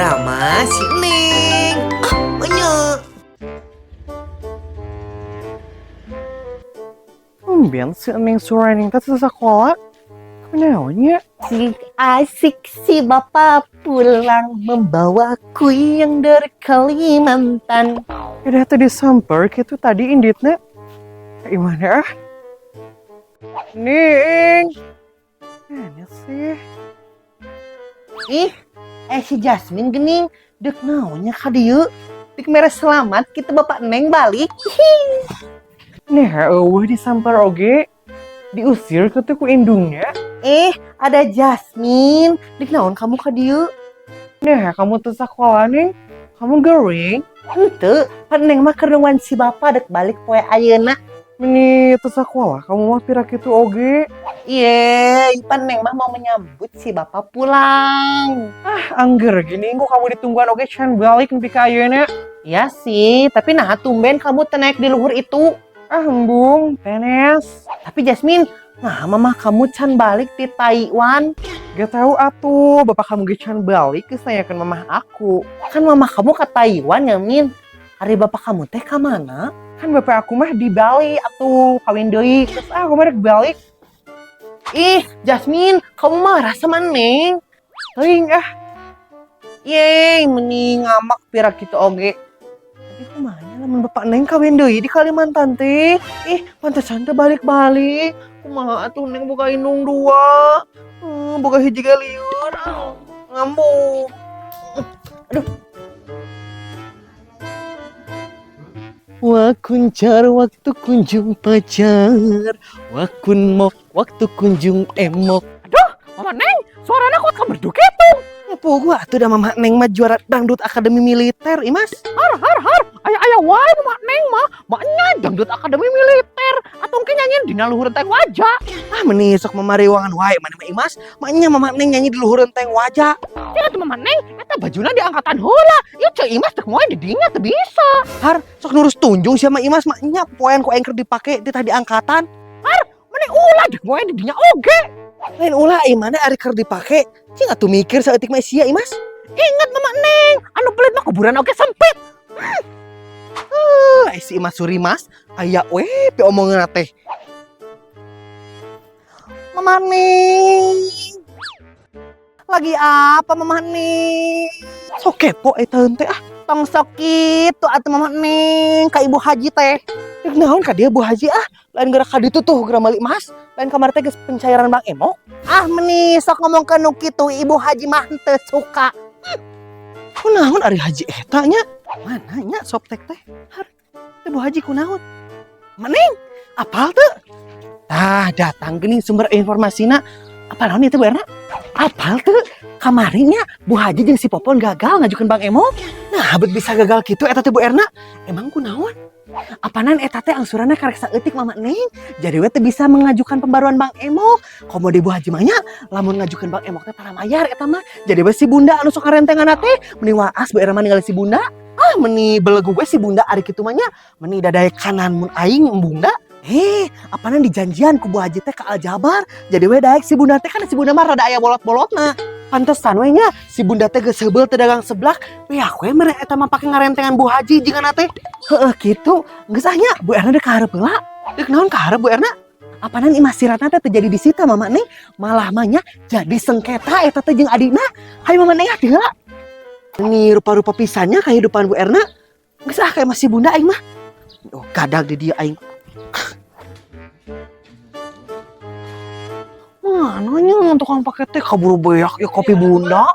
Drama si Neng. Ah, banyak. Tumben si Neng Surening teh teu sakola. Kunaon nya? Asik, asik si bapak pulang membawa kue yang dari Kalimantan. Udah tadi disamper kitu tadi inditna. Gimana ah? Neng. Mana sih? Ih, eh si Jasmine gening, dek naonnya ka dieu? Dek mere selamat kita bapak Neng balik. Nih, euweuh disamper oge. Diusir kitu ku indungnya. Eh, ada Jasmine. Dek naon kamu ka dieu? Nah, kamu teu sakola, Neng. Kamu gering. Henteu, pan Neng mah keur nungguan si bapak dek balik poe ayeuna. Meni teu sakola kamu mah pira kitu oge. Ye, pan Neng mah mau menyambut si bapak pulang. Ah, angger gini kok kamu ditungguan oge can balik nepi ka ayeuna. Ya sih, tapi nah tumben kamu teu naik di luhur itu. Ah, embung, tenes. Tapi Jasmine, nah mama kamu can balik di Taiwan. Gak tahu atuh, bapak kamu ge can balik geus nanyakeun mamah aku. Kan mama kamu ke Taiwan ya, Min. Ari bapak kamu teh ka mana? Kan bapak aku mah di Bali atuh, kawin deui. Terus ah, aku mah rek balik. Ih, Jasmine, kamu marah sama Neng. Teuing ah. Yeay, mending ngamak pira gitu oge. Tapi kumaha lamun bapak Neng kawin deui di Kalimantan teh? Ih, pantesan teh balik-balik. Kumaha atuh Neng boga indung dua. Boga hiji ge lieur. Ah, ngambung. Aduh. Wakuncar waktu kunjung pacar, wakun mok waktu kunjung emok. Aduh, Mama Neng, suaranya kok kamerdu gitu. Puguh atuh da Mama Neng mah juara dangdut akademi militer, Imas. Har har har, aya aya wae Mama Neng mah, maknya dangdut akademi militer atau mungkin nyanyi dina luhur teng waja. Ah, meni sok mamariwangan wae mana mah Imas. Maknya Mama Neng nyanyi di luhur teng waja. Cenah tuh Mama Neng, eta bajuna di angkatan heula. Ieu Ceu Imas teh moe di dinya teu bisa. Har, sok nurus tunjung sia mah Imas, maknya poean ku aing keur dipake di tadi angkatan. Har, meni ulah dek moe di dinya oge. Lain ulah ai mana ari keur dipake. Cing atuh mikir saeutik mah sia Imas. Ingat Mama Neng, anu pelit mah kuburan oge sempit. Ai si Imas Surimas, aya we pi omongeunna teh. Mama Neng. Lagi apa Mama Neng? Sok kepo eta teh ah. Tong sok kitu atuh Mama Neng ka Ibu Haji teh. Rek naon ka dia Bu Haji ah? Lain geura ka ditu tuh geura meuli emas, lain kamari teh geus pencairan Bank Emok. Ah meni sok ngomong ka nu kitu Ibu Haji mah henteu suka. Kunaon ari Haji eta nya? Mana nya Softex teh? Har, teh Bu Haji kunaon? Maneng, apal teu? Tah datang geuning sumber informasina. Apa naon itu Bu Erna? Apal teu? Kamari nya Bu Haji jeung si Popon gagal ngajukeun Bank Emok. Nah, bet bisa gagal kitu eta teh Bu Erna. Emang kunaon? Apanan eta teh angsuranna karek saeutik Mama Neng. Jadi we teu bisa mengajukan pembaruan Bank Emok. Komo di Bu Haji mah nya lamun ngajukeun Bank Emok teh tara mayar eta mah. Jadi we si Bunda anu sok ngarentengan teh meni waas Bu Erna mah ningali si Bunda. Ah meni belegu we si Bunda ari kitu mah nya. Meni dadaek kanan mun aing Bunda. Eh, apanan dijanjian ku Bu Haji teh ka Aljabar. Jadi we daek si Bunda teh kan si Bunda mah rada aya bolot-bolotna. Pantesan we nya si Bunda teh geus heubeul teu dagang seblak. Beak we mere eta mah pake ngarentengan Bu Haji jigana teh. Heeh kitu. Geus ah nya Bu Erna deuk ka hareup heula. Deuk naon ka hareup Bu Erna? Apanan imah siratna teh terjadi di sita Mama Neng. Malah mah nya jadi sengketa eta teh jeung adina. Hayu Mama Neng ah heula. Ini rupa-rupa pisannya kehidupan Bu Erna. Geus ah kayak masih Bunda aing mah. Oh, gadag di dia aing. Mana nya tukang paket teh kaburu beak ya kopi Bunda.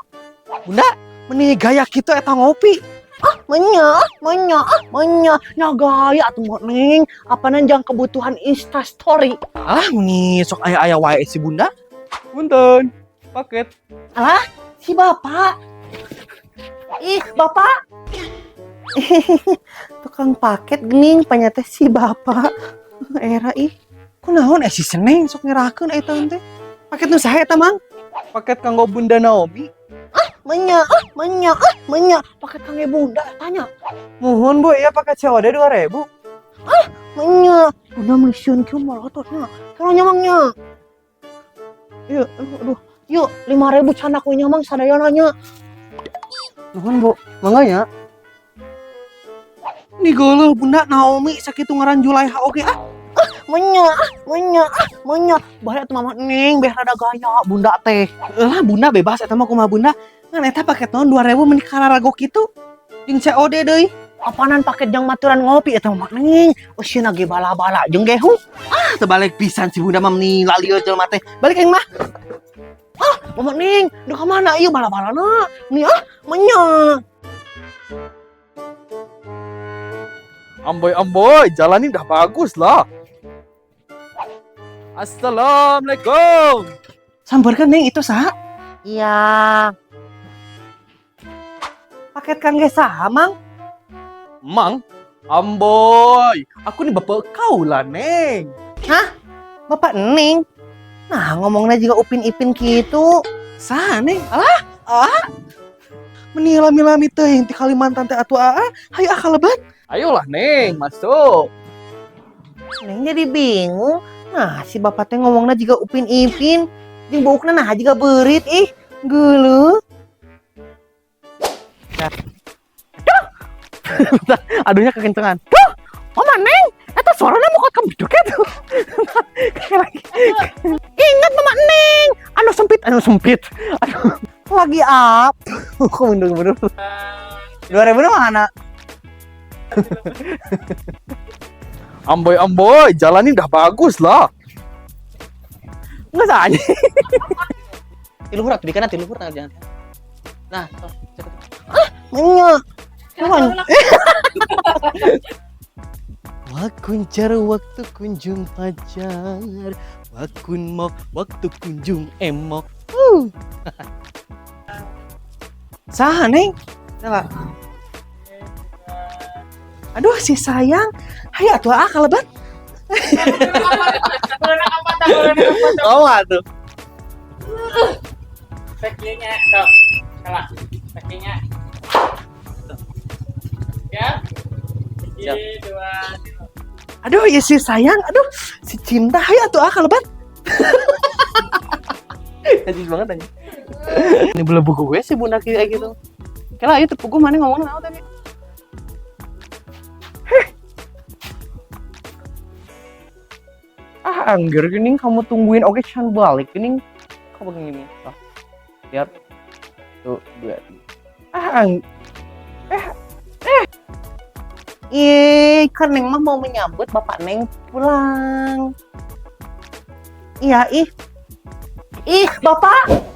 Bunda, meni gaya kitu eta ngopi. Ah, menya, menya, ah, menya. Nya gaya atuh mah Neng. Apanan jang kebutuhan Insta story. Ah, meni sok aya-aya wae si Bunda. Punten, paket. Alah, si bapak. Ih, bapak. Tukang paket gening panyata si bapak. Era ih. Kunaon eh si Seneng sok ngerakeun eta teh. Paket nu saha eta, Mang? Paket kanggo Bunda Naomi. Ah, menya, ah, menya, ah, menya. Paket kanggo Bunda tanya. Muhun Bu, iya paket COD 2000. Ah, menya. Bunda melisieun kieu molototnya. Kalau nyamangnya. Yuk, aduh, aduh. Yuk, 5000 canak we nyamang sadayana nya. Nuhun, Bu. Mangga ya. Nih geuleuh Bunda Naomi sakitu ngaran Julaiha oge ah. Ah, menya, ah, menya, ah, menya. Bahaya atuh Mama Neng, beh rada gaya Bunda teh. Lah Bunda bebas eta mah kumaha Bunda. Ngan eta paket naon 2000 meni kararago kitu. Jeung COD deui. Apanan paket jang maturan ngopi eta Mama Neng. Eusieuna ge bala-bala jeung gehu. Ah, terbalik pisan si Bunda mah meni lalieut jelema teh. Balik aing mah. Ah, Mama Neng, duh ka mana ieu bala-balana? Nih ah, menya. Amboy amboy, jalan ini udah bagus lah. Assalamualaikum. Sampeurkeun Neng itu saha? Iya. Paket kangge saha, Mang? Mang, amboy, aku nih bapak kau lah, Neng. Hah? Bapak Neng? Nah, ngomongnya juga Upin Ipin gitu. Saha, Neng? Alah, ah. Meni lami-lami teuing ti Kalimantan teh atuh aa. Hayu ah kalebat. Ayolah, Neng, masuk. Neng jadi bingung. Nah, si bapak teh ngomongnya juga Upin Ipin. Jeung buukna nah juga beurit ih. Geuleuh. Aduhnya kekencengan. Duh, Mama Neng, eta suaranya mau kamu gitu. Kayak lagi. Ingat Mama Neng, anu sempit, anu sempit. Aduh, Lagi up. Kok mundur-mundur. 2000 mana? Amboy amboy, jalan ini udah bagus lah. Enggak saja. Tiluhur atuh dikana tiluhur nah, jangan. Nah, tuh, cekut. Ah, menya. Nuhun. Wakuncar waktu kunjung pacar, wakun mok waktu kunjung emok. Saha, Neng? Salah. Aduh, si sayang. Hayu atuh ah kalebat. Oh, atuh. Kakinya, tuh. Salah. Kakinya. Ya. Siji, dua, tiga. Aduh, ya si sayang. Aduh, si cinta. Hayu atuh ah kalebat. Najis banget aja. Ini belum buku gue sih Bunda kayak gitu. Kira itu buku mana ngomongnya apa tadi? Ah, angger gini kamu tungguin oke can balik gini. Kok begini? Oh. Lihat. Tuh, dua, tiga. Ah, ang Ih, kan Neng mah mau menyambut Bapak Neng pulang. Iya, ih. Ih, Bapak.